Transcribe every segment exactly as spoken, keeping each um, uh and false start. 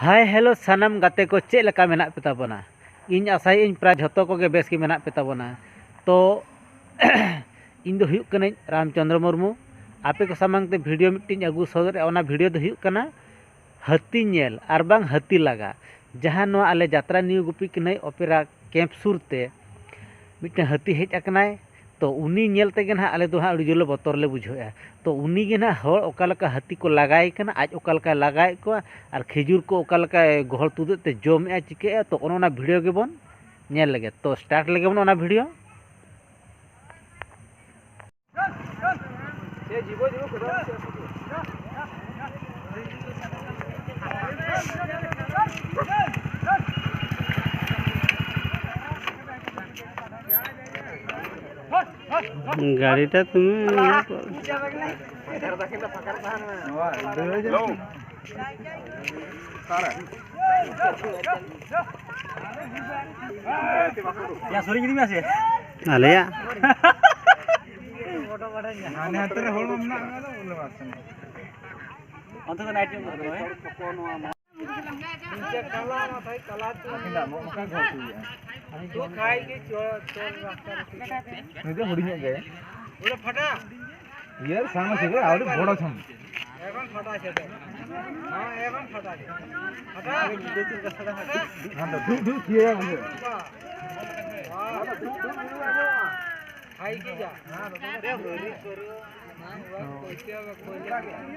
Hi hello ᱥᱟᱱᱟᱢ ᱜᱟᱛᱮ ᱠᱚ, ᱪᱮᱫ ᱞᱮᱠᱟ ᱢᱮᱱᱟᱜ ᱯᱮ ᱛᱟᱵᱚᱱᱟ? ᱤᱧ ᱟᱥᱟᱭᱟᱹᱧ ᱯᱨᱟᱭ ᱡᱷᱚᱛᱚ ᱠᱚᱜᱮ ᱵᱮᱥ ᱜᱮ ᱢᱮᱱᱟᱜ ᱯᱮ ᱛᱟᱵᱚᱱᱟ᱾ ᱛᱚ ᱤᱧ ᱫᱚ ᱦᱩᱭᱩᱜ ᱠᱟᱹᱱᱟᱹᱧ ᱨᱟᱢᱪᱚᱸᱫᱽᱨᱚ ᱢᱩᱨᱢᱩ᱾ ᱟᱯᱮ ᱠᱚ ᱥᱟᱢᱟᱝ ᱛᱮ ᱵᱷᱤᱰᱤᱭᱳ ᱢᱤᱫᱴᱮᱱ ᱟᱹᱜᱩ ᱥᱚᱫᱚᱨᱮᱫᱼᱟ᱾ ᱚᱱᱟ ᱵᱷᱤᱰᱤᱭᱳ ᱫᱚ ᱦᱩᱭᱩᱜ ᱠᱟᱱᱟ ᱦᱟᱹᱛᱤ ᱧᱮᱞ ᱟᱨ ᱵᱟᱝ ᱦᱟᱹᱛᱤ ᱞᱟᱜᱟ, ᱡᱟᱦᱟᱸ ᱱᱚᱣᱟ ᱟᱞᱮ ᱡᱟᱛᱨᱟ ᱱᱤᱭᱩ ᱜᱩᱯᱤ ᱠᱟᱹᱱᱟᱹᱭ ᱚᱯᱮᱨᱟ ᱠᱮᱢᱯ ᱥᱩᱨ ᱛᱮ ᱢᱤᱫᱴᱮᱱ ᱦᱟᱹᱛᱤ ᱦᱮᱡ ᱟᱠᱟᱱᱟᱭ᱾ ᱛᱚ ᱩᱱᱤ ᱧᱮᱞ ᱛᱮᱜᱮ ᱱᱟᱦᱟᱜ ᱟᱞᱮ ᱫᱚ ᱦᱟᱸᱜ ᱟᱹᱰᱤ ᱡᱳᱨ ᱞᱮ ᱵᱚᱛᱚᱨ ᱞᱮ ᱵᱩᱡᱷᱟᱹᱣᱮᱫᱼᱟ᱾ ᱛᱚ ᱩᱱᱤ ᱜᱮ ᱱᱟᱦᱟᱜ ᱦᱚᱲ ᱚᱠᱟ ᱞᱮᱠᱟ ᱦᱟᱹᱛᱤ ᱠᱚ ᱞᱟᱜᱟᱭᱮ ᱠᱟᱱᱟ, ᱟᱡ ᱚᱠᱟ ᱞᱮᱠᱟᱭ ᱞᱟᱜᱟᱭᱮᱫ ᱠᱚᱣᱟ, ᱟᱨ ᱠᱷᱮᱡᱩᱨ ᱠᱚ ᱚᱠᱟ ᱞᱮᱠᱟᱭ ᱜᱚᱦᱚᱲ ᱛᱩᱫᱮᱫ ᱛᱮ ᱡᱚᱢᱮᱫᱼᱟ, ᱪᱤᱠᱟᱹᱭᱮᱫᱼᱟ, ᱛᱚ ᱚᱱᱮ ᱚᱱᱟ ᱵᱷᱤᱰᱤᱭᱳ ᱜᱮᱵᱚᱱ ᱧᱮᱞ ᱞᱮᱜᱮ᱾ ᱛᱚ ᱥᱴᱟᱨᱴ ᱞᱮᱜᱮ ᱵᱚᱱ ᱚᱱᱟ ᱵᱷᱤᱰᱤᱭᱳ᱾ গাড়িটা তুমি ইয়ে করো। ᱭᱟ, ᱥᱩᱨᱤ ᱜᱤᱰᱤ ᱢᱮ ᱥᱮ᱾ ᱟᱞᱮᱭᱟᱜ᱾ ᱦᱟᱱᱮ ᱦᱟᱱᱛᱮ ᱨᱮ ᱦᱚᱲ ᱢᱟ ᱢᱮᱱᱟᱜ ᱠᱚᱣᱟ, ᱟᱫᱚ ᱵᱚᱞᱮ ᱵᱟᱥ ᱠᱟᱱᱟ᱾ ᱚᱱᱛᱮ ᱫᱚ ᱱᱟᱭᱤᱴ ᱧᱚᱜ ᱠᱟᱱᱟ, ᱦᱮᱸ? ᱤᱱᱠᱟᱹ ᱠᱟᱞᱟ ᱢᱟ ᱵᱷᱟᱭ, ᱠᱟᱞᱟ ᱛᱚ᱾ ᱟᱹᱠᱤᱱ ᱫᱚ ᱱᱚᱜᱼᱚ ᱱᱚᱝᱠᱟ ᱜᱮ ᱦᱚᱲ ᱠᱚ ᱤᱭᱟᱹᱜᱼᱟ᱾ ᱛᱚ ᱠᱷᱟᱭ ᱜᱮ ᱪᱚ, ᱪᱚ ᱨᱟᱥᱛᱟ ᱨᱮ᱾ ᱱᱩᱭ ᱫᱚ ᱦᱩᱰᱤᱧ ᱧᱚᱜ ᱜᱮᱭᱟᱭ᱾ ᱵᱚᱞᱮ ᱯᱷᱟᱴᱟ᱾ ᱤᱭᱟᱹ ᱥᱟᱢ ᱥᱮ ᱟᱹᱰᱤ ᱵᱚᱲ ᱪᱷᱟᱢ᱾ ᱮᱠᱷᱚᱱ ᱯᱷᱟᱴᱟ ᱥᱮ ᱫᱚ᱾ ᱦᱮᱸ, ᱮᱠᱷᱚᱱ ᱯᱷᱟᱴᱟ ᱥᱮ᱾ ᱯᱷᱟᱴᱟ᱾ ᱦᱟᱸᱰᱮ ᱫᱩ, ᱫᱩ, ᱠᱤᱭᱟᱹ ᱵᱚᱞᱮ᱾ ᱵᱟᱦ᱾ ᱵᱟᱦ᱾ ᱠᱷᱟᱭ ᱜᱮ ᱡᱟ᱾ ᱦᱮᱸ, ᱵᱟᱵᱟ᱾ ᱦᱮᱸ, ᱵᱟᱵᱟ, ᱠᱚᱭᱛᱮ ᱦᱚᱵᱮ, ᱠᱚᱭᱛᱮ ᱦᱚᱵᱮ᱾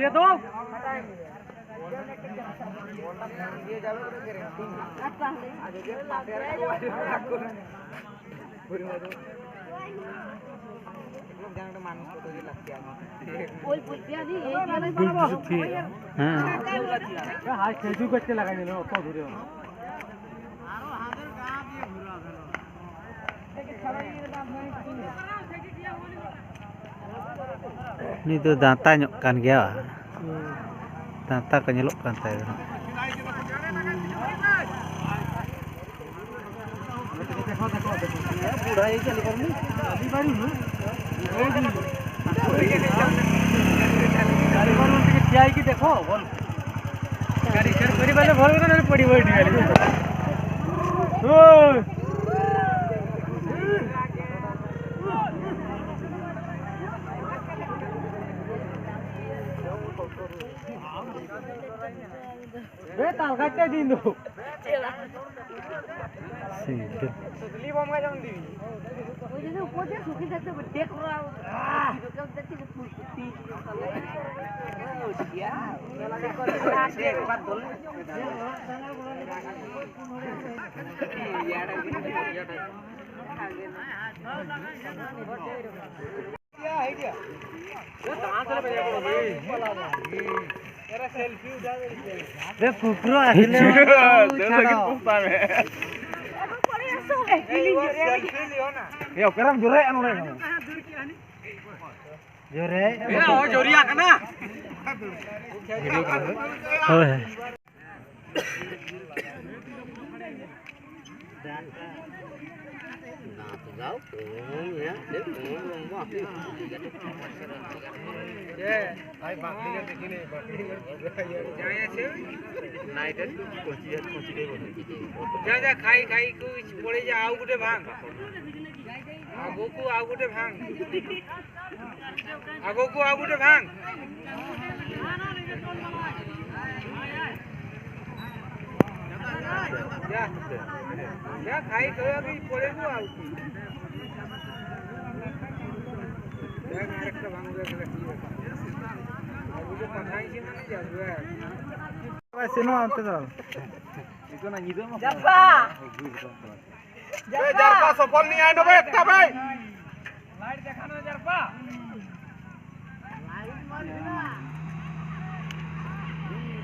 দিয়ে দাও। হ্যাঁ। হাই খেজু করতে লাগাই দিল অত দূরে। ᱩᱱᱤ ᱫᱚ ᱫᱟᱸᱛᱟ ᱧᱚᱜ ᱠᱟᱱ ᱜᱮᱭᱟ ᱵᱟᱝ? ᱫᱟᱸᱛᱟ ᱠᱚ ᱧᱮᱞᱚᱜ ᱠᱟᱱ ᱛᱟᱭᱟ᱾ गाड़ी चल पड़ी वाले भर ना पड़ी बैठ गया। ओए। बे ताल काटते दिन दो। ठीक है। सुतली बम का जम दी। ওই যদি উপরে সুখী থাকতে হবে, দেখ ওরা। रे कुकुर आखिले। ये ओकरम जुरे अनु रे। जुरे। ᱦᱳᱭ᱾ যা, যা, খাই, খাই, কই পড়ে যা, আউ গুটে ভাঙ। আগকু আউ গুটে ভাঙ। আগকু আউ গুটে ভাঙ। যা, যা, খাই, খাই, আমি পড়ে গো, আউ কি। দেখ, আরেকটা ভাঙ, দেখ, দেখ, কি ব্যাপার। আর ওই যে পাঠাইছে মানে যাবে। ভাই, সিনেমা আনতে দাও। জারপা! এ, জারপা সফল নিয়ে আয় না ভাই, একটা ভাই। লাইট দেখানো জারপা। লাইট মারবি না।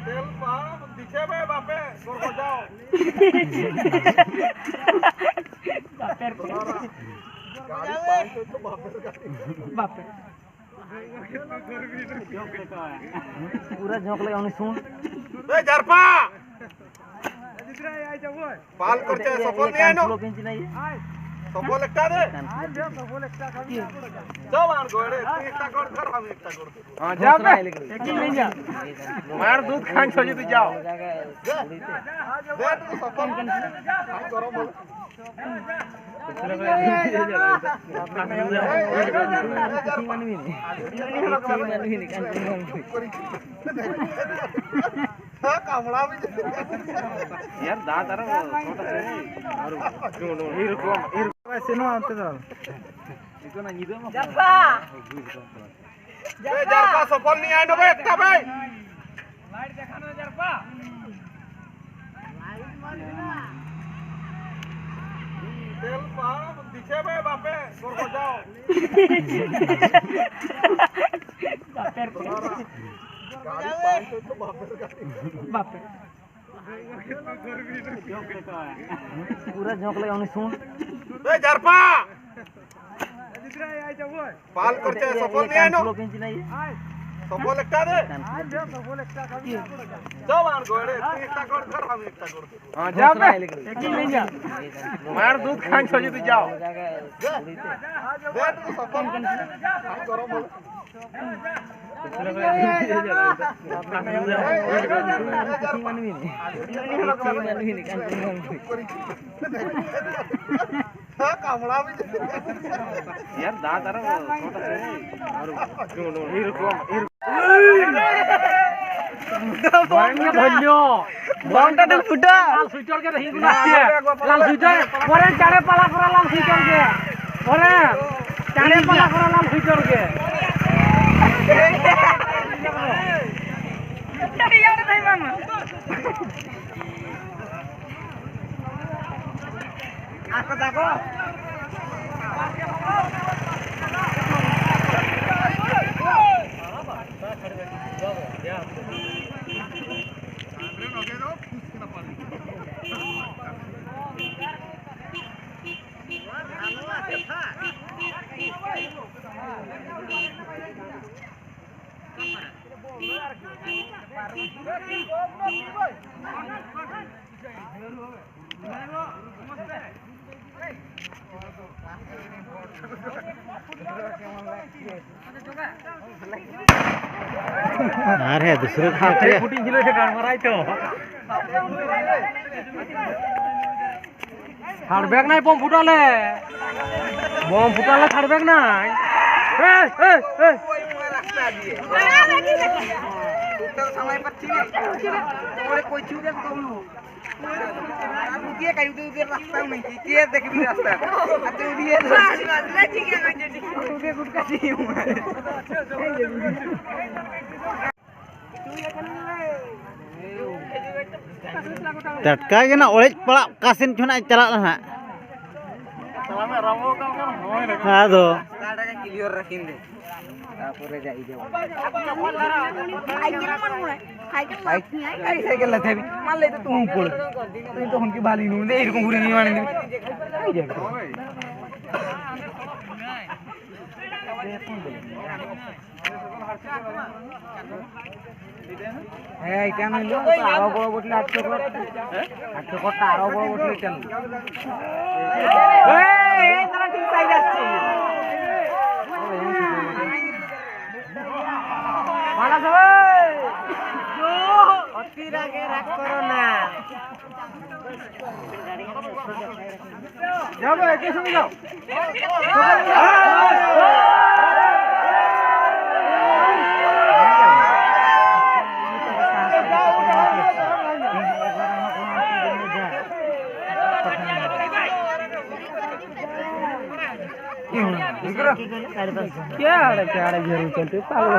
তেল পাম্প। पीछे में बापे, गोर बजाओ। बापे। गाड़ी पास है तो बापे गाड़ी। बापे। पूरा झोंक लगा उन्हें सुन। ए, जरपा। पाल करते हैं, सफल नहीं है नो। सफल एकटा दे। सब आन गोड़े, तू एकटा गोड़ धर, हम एकटा गोड़। हाँ, जा बे। मार दूध खान छोड़ दे, जाओ। दे, दे, तू सफल। हम गरम हो। हाँ, कामड़ा भी। यार, दांत आ रहा है, छोटा सा है। और ये रुको, ये रुको। वैसे ना आते साल। इसको ना, ये दो। जरपा। ए, जरपा सफल नहीं आए ना बे, एकटा बे। लाइट देखा ना, जरपा। तेल पा, पीछे बे, बापे, गोर बजाओ। बापे। गाड़ी पास है तो बापे गाड़ी। बापे। पूरा झोंक लगा उन्हें सुन। ए, जरपा। पाल करते हैं, सफल नहीं है नो। सफल एकटा दे। सब आन गोड़े, तू एकटा गोड़ धर, हम एकटा गोड़। हाँ, जा बे। मार दूध खान छोड़ दे, जाओ। दे, तू सफल। हम गरम हो। यार, दांत आ रहा है, छोटा सा है। और ये रुको, ये रुको। धन्य। बमटा तो फुटा। लाल स्वेटर के रही गुना। लाल स्वेटर। ओरे चारे पाला करा लाल स्वेटर के। ओरे चारे पाला करा लाल स्वेटर के। यार भाई मामा। ᱟᱨ ᱦᱮᱸ, ᱫᱩᱥᱨᱟᱹ ᱠᱷᱟᱯ ᱨᱮ᱾ ᱠᱩᱴᱤᱧ ᱠᱷᱮᱞᱳ ᱥᱮ ᱜᱟᱲᱢᱟᱨᱟᱭ ᱛᱚ᱾ ᱪᱷᱟᱲᱵᱮᱠ ᱱᱟᱭ ᱵᱚᱢ ᱯᱷᱩᱴᱟᱞᱮ᱾ ᱵᱚᱢ ᱯᱷᱩᱴᱟᱞᱮ ᱪᱷᱟᱲᱵᱮᱠ ᱱᱟᱭ᱾ ᱮ, ᱮ, ᱮ᱾ ᱩᱛᱟᱹᱨ ᱥᱟᱢᱟᱭ ᱯᱟᱪᱷᱤᱢ᱾ ᱚᱠᱚᱭ ᱠᱚ ᱪᱩ ᱨᱮ ᱠᱚᱢ ᱞᱩ᱾ ᱟᱨ ᱩᱫᱤᱭᱮ ᱠᱟᱭ ᱩᱫᱤᱭᱮ ᱨᱟᱥᱛᱟ ᱩᱱᱤ ᱪᱤᱠᱤᱭᱮ ᱫᱮᱠᱷ ᱵᱤ ᱨᱟᱥᱛᱟ᱾ ᱟᱨ ᱛᱚ ᱩᱫᱤᱭᱮ ᱵᱟᱥ, ᱵᱟᱥ, ᱞᱮ ᱴᱷᱤᱠ ᱜᱮᱭᱟ, ᱜᱚᱡᱮ ᱴᱷᱤᱠ ᱜᱮᱭᱟ᱾ ᱩᱫᱤᱭᱮ ᱜᱩᱴᱠᱟ ᱪᱤᱭᱩ᱾ ᱴᱟᱴᱠᱟ ᱜᱮ ᱱᱟ ᱚᱲᱮᱡ ᱯᱟᱲᱟᱜ ᱚᱠᱟ ᱥᱮᱱ ᱪᱚ ᱱᱟᱜ ᱪᱟᱞᱟᱜ ᱱᱟᱦᱟᱜ᱾ ᱟᱫᱚ ᱠᱟᱴᱟ ᱜᱮ ᱠᱞᱤᱭᱟᱨ ᱨᱟᱠᱷᱤᱱ ᱫᱮ᱾ ᱛᱟᱯᱚᱨᱮ ᱡᱟ ᱤᱭᱟᱹ᱾ ᱥᱟᱭᱠᱮᱞ ᱞᱟᱛᱮ ᱢᱟ ᱞᱟᱹᱭ ᱛᱮ ᱛᱩᱢ ᱯᱚᱲ᱾ ᱛᱚ ᱦᱚᱱ ᱠᱤ ᱵᱟᱞᱤ ᱱᱩ ᱫᱮ ᱮᱨᱚᱠᱚᱢ ᱜᱷᱩᱨᱤ ᱱᱤᱭᱟᱹ ᱢᱟᱱᱮ᱾ ᱦᱮᱸ, ᱮᱠᱟᱱ ᱦᱤᱞᱳᱜ ᱛᱚ ᱟᱨᱚ ᱵᱚᱲᱚ ᱵᱚᱴᱞᱮ ᱟᱴᱥᱚ ᱠᱚ᱾ ᱟᱴᱥᱚ ᱠᱚ ᱟᱨᱚ ᱵᱚᱲᱚ ᱵᱚᱴᱞᱮ ᱪᱟᱞᱩ᱾ এই, এই, তারা ঠিক সাইড আসছে। ভালো আছো ভাই? অতি রাগে রাগ করো না। যাও ভাই, এগিয়ে সরে যাও। କିଏ ଆଡ଼େ, କିଏ ଆଡ଼େ ଘେରୁଛନ୍ତି, ପାଗଳ।